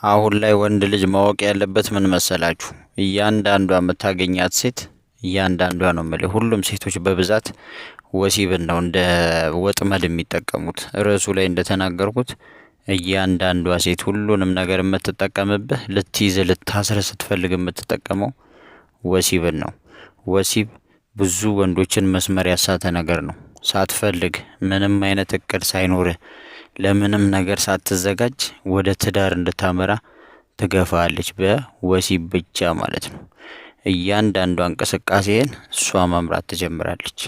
አሁን ላይ ወንድ ልጅ ማወቅ ያለበት ምን መሰላችሁ? እያንዳንዷ የምታገኛት ሴት፣ እያንዳንዷ ነው የምልህ፣ ሁሉም ሴቶች በብዛት ወሲብን ነው እንደ ወጥመድ የሚጠቀሙት። ርዕሱ ላይ እንደተናገርኩት እያንዳንዷ ሴት ሁሉንም ነገር የምትጠቀምብህ፣ ልትይዝ ልታስር ስትፈልግ የምትጠቀመው ወሲብን ነው። ወሲብ ብዙ ወንዶችን መስመር ያሳተ ነገር ነው። ሳትፈልግ፣ ምንም አይነት እቅድ ሳይኖርህ፣ ለምንም ነገር ሳትዘጋጅ ወደ ትዳር እንድታመራ ትገፋለች፣ በወሲብ ብቻ ማለት ነው። እያንዳንዷ እንቅስቃሴን እሷ መምራት ትጀምራለች።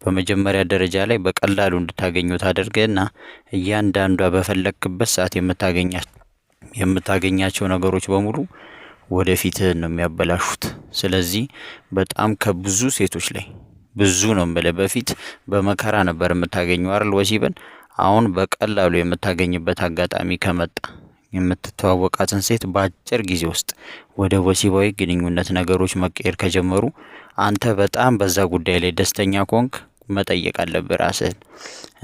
በመጀመሪያ ደረጃ ላይ በቀላሉ እንድታገኘው ታደርግና እያንዳንዷ በፈለግክበት ሰዓት የምታገኛቸው ነገሮች በሙሉ ወደፊትህን ነው የሚያበላሹት። ስለዚህ በጣም ከብዙ ሴቶች ላይ፣ ብዙ ነው የምልህ፣ በፊት በመከራ ነበር የምታገኘው አይደል ወሲብን። አሁን በቀላሉ የምታገኝበት አጋጣሚ ከመጣ፣ የምትተዋወቃትን ሴት በአጭር ጊዜ ውስጥ ወደ ወሲባዊ ግንኙነት ነገሮች መቀየር ከጀመሩ፣ አንተ በጣም በዛ ጉዳይ ላይ ደስተኛ ከሆንክ መጠየቅ አለብህ ራስህን።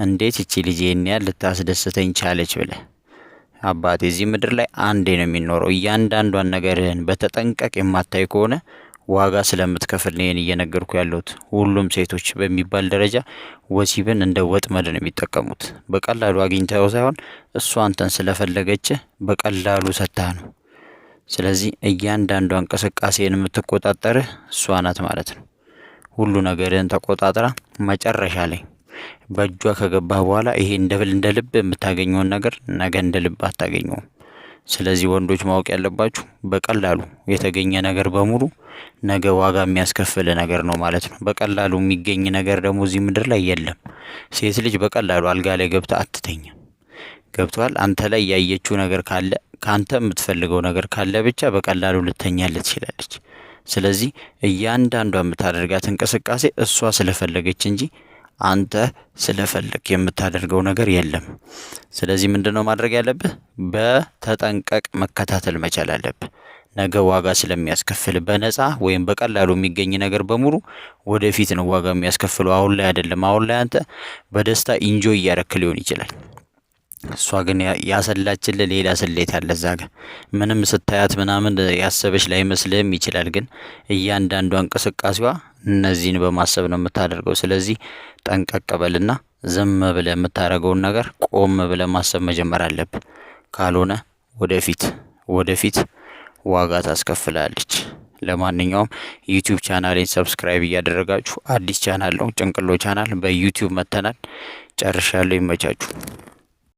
እንዴት ይቺ ልጅ ይህን ያህል ልታስደስተኝ ቻለች ብለህ። አባቴ፣ እዚህ ምድር ላይ አንዴ ነው የሚኖረው። እያንዳንዷን ነገርህን በተጠንቀቅ የማታይ ከሆነ ዋጋ ስለምትከፍል ነው ይህን እየነገርኩ ያለሁት። ሁሉም ሴቶች በሚባል ደረጃ ወሲብን እንደ ወጥመድ ነው የሚጠቀሙት። በቀላሉ አግኝተው ሳይሆን እሷ አንተን ስለፈለገች በቀላሉ ሰጥታህ ነው። ስለዚህ እያንዳንዷ እንቅስቃሴን የምትቆጣጠርህ እሷ ናት ማለት ነው። ሁሉ ነገርህን ተቆጣጥራ መጨረሻ ላይ በእጇ ከገባህ በኋላ ይሄ እንደ ልብ የምታገኘውን ነገር ነገ እንደ ልብ አታገኘውም። ስለዚህ ወንዶች ማወቅ ያለባችሁ በቀላሉ የተገኘ ነገር በሙሉ ነገ ዋጋ የሚያስከፍል ነገር ነው ማለት ነው። በቀላሉ የሚገኝ ነገር ደግሞ እዚህ ምድር ላይ የለም። ሴት ልጅ በቀላሉ አልጋ ላይ ገብታ አትተኛም። ገብቷል? አንተ ላይ ያየችው ነገር ካለ፣ ከአንተ የምትፈልገው ነገር ካለ ብቻ በቀላሉ ልተኛልህ ትችላለች። ስለዚህ እያንዳንዷ የምታደርጋት እንቅስቃሴ እሷ ስለፈለገች እንጂ አንተ ስለፈለግክ የምታደርገው ነገር የለም። ስለዚህ ምንድነው ማድረግ ያለብህ? በተጠንቀቅ መከታተል መቻል አለብህ። ነገ ዋጋ ስለሚያስከፍል፣ በነፃ ወይም በቀላሉ የሚገኝ ነገር በሙሉ ወደፊት ነው ዋጋ የሚያስከፍለው፣ አሁን ላይ አይደለም። አሁን ላይ አንተ በደስታ enjoy እያረክ ሊሆን ይችላል። እሷ ግን ያሰላችልህ ሌላ ስሌት አለ እዛ ጋር። ምንም ስታያት ምናምን ያሰበች ላይመስልህም ይችላል። ግን እያንዳንዷ እንቅስቃሴዋ እነዚህን በማሰብ ነው የምታደርገው። ስለዚህ ጠንቀቅ በልና ዝም ብለህ የምታደርገውን ነገር ቆም ብለህ ማሰብ መጀመር አለብህ። ካልሆነ ወደፊት ወደፊት ዋጋ ታስከፍላለች። ለማንኛውም YouTube ቻናሌን subscribe እያደረጋችሁ፣ አዲስ ቻናል ነው፣ ጭንቅሎ ቻናል በ YouTube መተናል። ጨርሻለሁ። ይመቻችሁ።